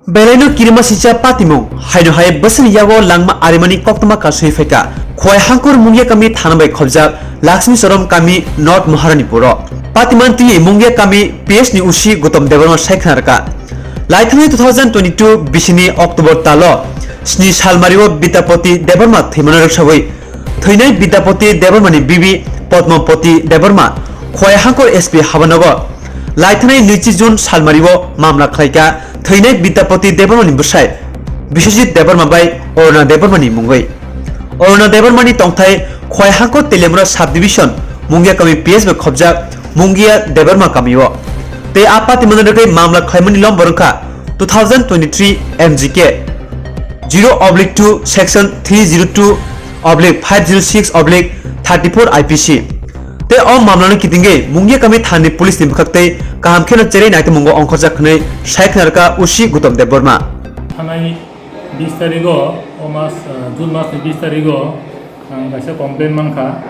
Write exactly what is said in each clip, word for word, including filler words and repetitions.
Belaino kirima sijak patimung, haino hai bwswkni yago langma arimani koktwma kasui phaikha. Khowai Hangkhor Mungia kami thana bai khobjak Lakshmi Choron kami North Maharanipuro. Patimantwi Mungia kami P S ni O C Gautam Debbarma sai khna rwkha. Laithangni two thousand twenty-two bisini October talo sni salmario Vidyapati Debbarma thwimano rwksawi thwinai Vidyapati Debbarmani bibi Padmapati Debbarma Khowai Hangkhor S P habanogo laithanai nwichi June salmario mamla khlaikha thwinai Vidyapati Debbarmani bwsai Biswajit Debbarma bai Aruna Debbarmani mungwi. Aruna Debbarmani tongthai Khowai Hangkhor Teliamura Subdivision Mungia kami P S bai khobjak Mungia Debbarma kamio. Tei a patimano rwgwi mamla khlaimani lombor wngkha two thousand twenty-three M G K zero oblique two section three zero two oblique five zero six oblique thirty-four I P C. Tei o mamlano kitingwi Mungia kami thani police ni bwkhak tei kaham kheno cherwi naitongmungo ongkhorjak hwnwi sai khna rwkha O C Gautam Debbarma. Thanai bis tarigo, o mas, ah, June mas ni bis tarigo ang kaisa complaint mankha.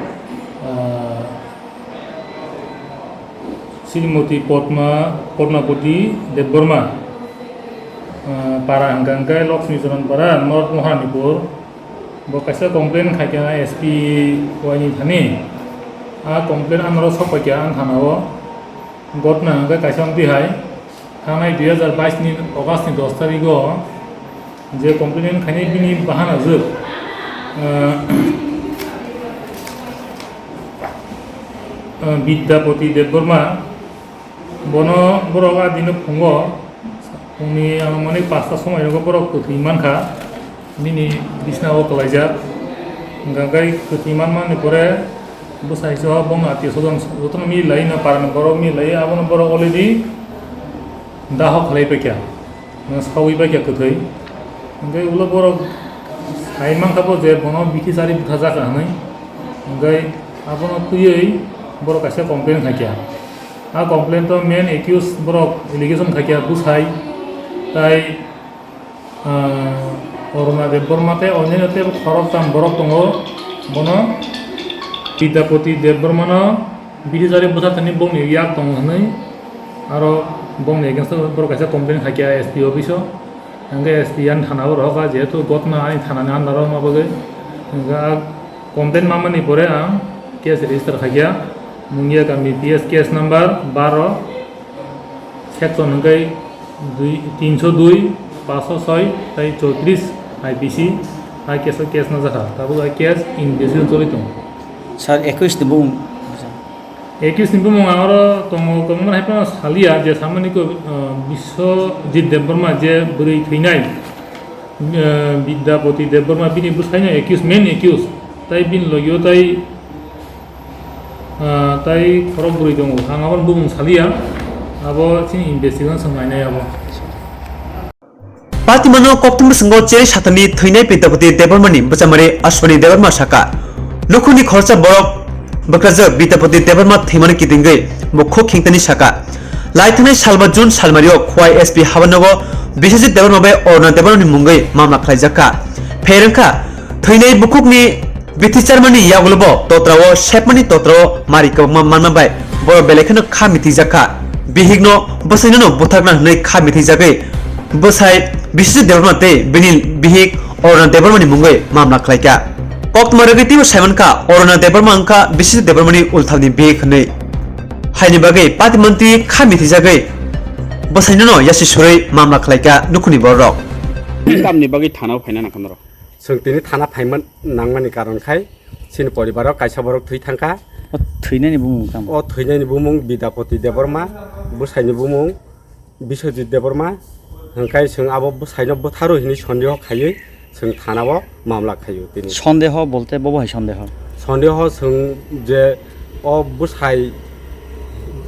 Ah, Srimoti Padma, Padmapati Debbarma, ah, para hwnkha hwnkhe Lakshmi Charan para, North Maharanipur. Bo kaisa complaint khaikha S P wai ni thani. A complaint anoro sokpaikha ang thana o. Gotna hwnkhe kaisa wngtwi hai. Thangnai dui hazar bais ni August ni dos tarigo je complaint khainai bini bahana jwk, ah, ah, Vidyapati Debbarma, bono borok a dino phungo, phungni anumanik pasta somoi rogo borok kwthwi mankha, bini bisna o kwlaijak. Hwnkhe kwthwi manmani pore bwsai so bongni atio sodon jotono milai no parani borok milai, abono borok already daho khlai paikha, sawi paikha kwthwi. Hwnkhe ulo borok sai mankha bo je bono bithi chari bwtha jaka hwnwi. Hwnkhe abono twiwi borok kaisa complaint khaikha. A complaint o main accused borok allegation khaikha bwsai, tai, ah, Aruna Debbarma tei onyaino teibo khoroktham borok tongo. Bono Vidyapati Debbarmano bithi chari bwtha thani bongni yak tongo hwnwi aro bongni against o borok kaisa complaint khaikha S P office o. Hwnkhe S P ani thana o rohorkha, jehetu gotna ani thanani under o wngma bagwi. Hwnkhe a complaint mamani pore ang case register khaikha, Mungia kami P S case number baro, section hwnkhe dui, tinso dui, paso soi tei chowtris I P C, hai case o case no jakha, tabuk hai case investigation choli tongo. Sir, accused ni bumung? Accused ni bumung ang oro tongo, kwbangma hai phano saliya, je samani ko, uh, Biswajit Debbarma je bwrwi thwinai, uh, Vidyapati Debbarma bini bwsaino accused, main accused, tai bini logio tai, uh, tai khorok bwrwi tongo. Ang abo bumung saliya, abo chini investigation swng nainai abo. Patimano koktwma bwskango cherwi sathani thwinai Vidyapati Debbarmani bwchamari Ashwini Debbarma sakha. Nukhungni khoroksa borok bwkrajwk Vidyapati Debbarma thwimani kitingwi bukhuk khengtani sakha. Laithanai salba June salmario Khowai S P habanogo Biswajit Debbarma bai Aruna Debbarmani mungwi mamla khlaijakha. Pherengkha thwinai bukhukni Bithi charmani yagulobo totrao sepmani totrao mari kwbangma manma bai borok belai kheno kha mithijakha. Bihikno bwsainono buthakna hwnwi kha mithijagwi bwsai Biswajit Debbarma tei bini bihik Aruna Debbarmani mungwi mamla khlaikha. Koktwma rwgwi teibo saimankha Aruna Debbarma wngkha Biswajit Debbarmani ulthamni bihik hwnwi. Haini bagwi patimantwi kha mithijagwi bwsainono yasi surwi mamla khlaikha nukhungni borok. Tamni bagwi thanao phaina nangkha norok? Chwng tini thana phaima nangmani karon khai chini poribaro kaisa borok thwi thangkha. O thwinani bumung tamo? O thwinani bumung Bidapati Debbarma, bwsaini bumung Biswajit Debbarma. Hwnkhe chwng abo bwsaino bwtharo hinwi sondeho khaiwi chwng thanao mamla khaio tini. Sondeho bolte bobo hai sondeho? Sondeho chwng je o bwsai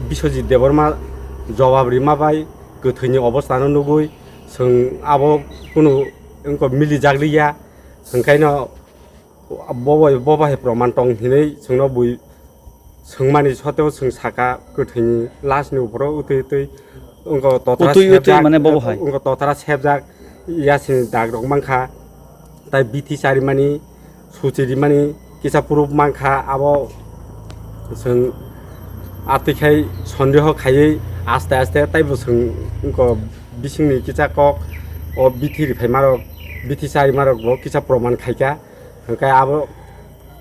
Biswajit Debbarma jobab rima bai kwthwini obostano nugwi chwng abo kunu wngkok milijak liya. Hwnkhaino bo bai, bo bai proman tong hinwi chwngno bui swngmani soteo chwng saka kwthwini last ni uphoro utwi utwi wngkha totra Utwi utwi sepjak, mane bo bo hai? Wngkha totra sepjak yasini dag rok mankha, tai bithi charimani, suchi rimani kisa proof mankha, abo chwng atwi khai sondeho khaiwi aste aste taibo chwng wngkha bisingni kisa kok O bithi riphaima rok, bithi chaima rok bo kisa proman khaikha. Hwnkhe abo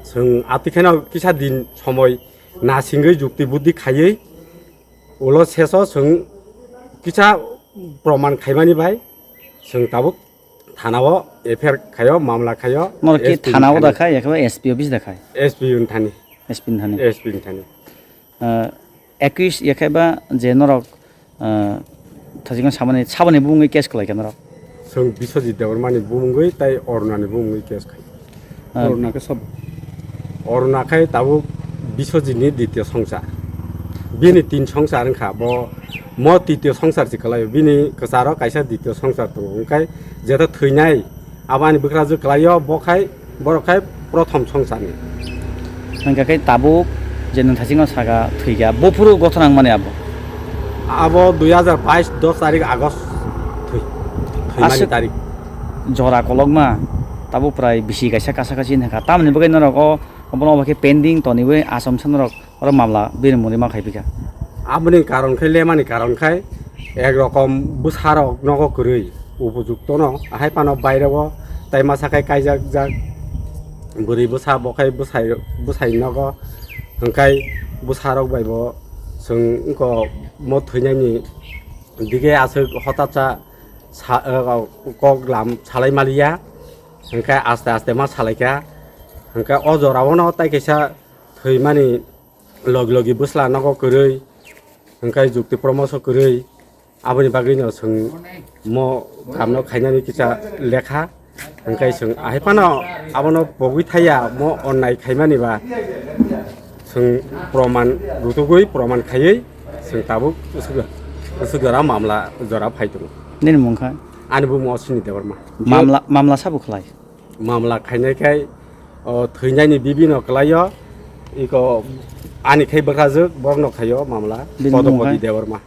chwng atikheno kisa din somoi nasingwi jukti buddi khaiwi ulo seso chwng kisa proman khaimani bai chwng tabuk thanao F I R khaio, mamla khaio, Nor ki S P ni thanao thani. Da khai, ekhe ba S P office da khai? S P ni thani. S P ni thani. S P ni thani. Ah, ekwis ya khai ba je norok, ah, thajikno sabani, sabani bumungwi case khlai kha norok? Chwng Biswajit Debbarmani bumungwi tai Orunani bumungwi case khai. Ah. Oruna khe sob? Oruna khai tabuk Biswajitni dityo songsar. Bini tin songsar wngkha, bo mo tityo songsar se kwlaio. Bini kwcharo kaisa dityo songsar tongo. Hwnkhe jeto thwinai, aboni bwkrajwk kwlaio, bo khai, borok khai prothom songsarni. Hwnkhe khe tabuk je nwng thachikno saka thwikha, bophuru gothona wngmani abo? Abo dui hajar bais dos tarik August thwi-, thwimani aswk tarik. Jora kolokma, tabuk prai bisi kaisa kasa kasi wngkha. Tamoni bagwi norok o, obono obo khe pending toniwi achomsa norok oro mamla bini mungwi ma khai phikha. Aboni karon khai, lemani karon khai, ek rokom bwsarok nogo kwrwi, upojuktono, ahai phano baireo tai masa khai kaijak jak, bwrwi bwsa bo khai bwsai, bwsai nogo, hwnkhe bwsarok bai bo chwng wngkha mo thwinani dige aswk hotatsa sa-, kok lam salai maliya, hwnkhe aste aste ma salaikha, hwnkhe o jorao no tai kaisa thwimani logi logi bwsla nogo kwrwi, hwnkhe jukti promoso kwrwi, aboni bagwino chwng mo kamno khainani kisa lekha, hwnkhe chwng ahai phano abono pogwi thaya, mo onnai khaimani ba chwng proman rutugwi, proman khaiwi chwng tabuk usuk, usuk jora mamla jora phai tongo. Nini mung kha? Ani bumung Ashwini Debbarma. Mamla, mamla sabo khlai? Mamla khainai khai, o, thwinaini bibino kwlaio, iko ani khai bwkrajwk, borokno khaio mamla, Bini mung Padopati khai? Debbarma.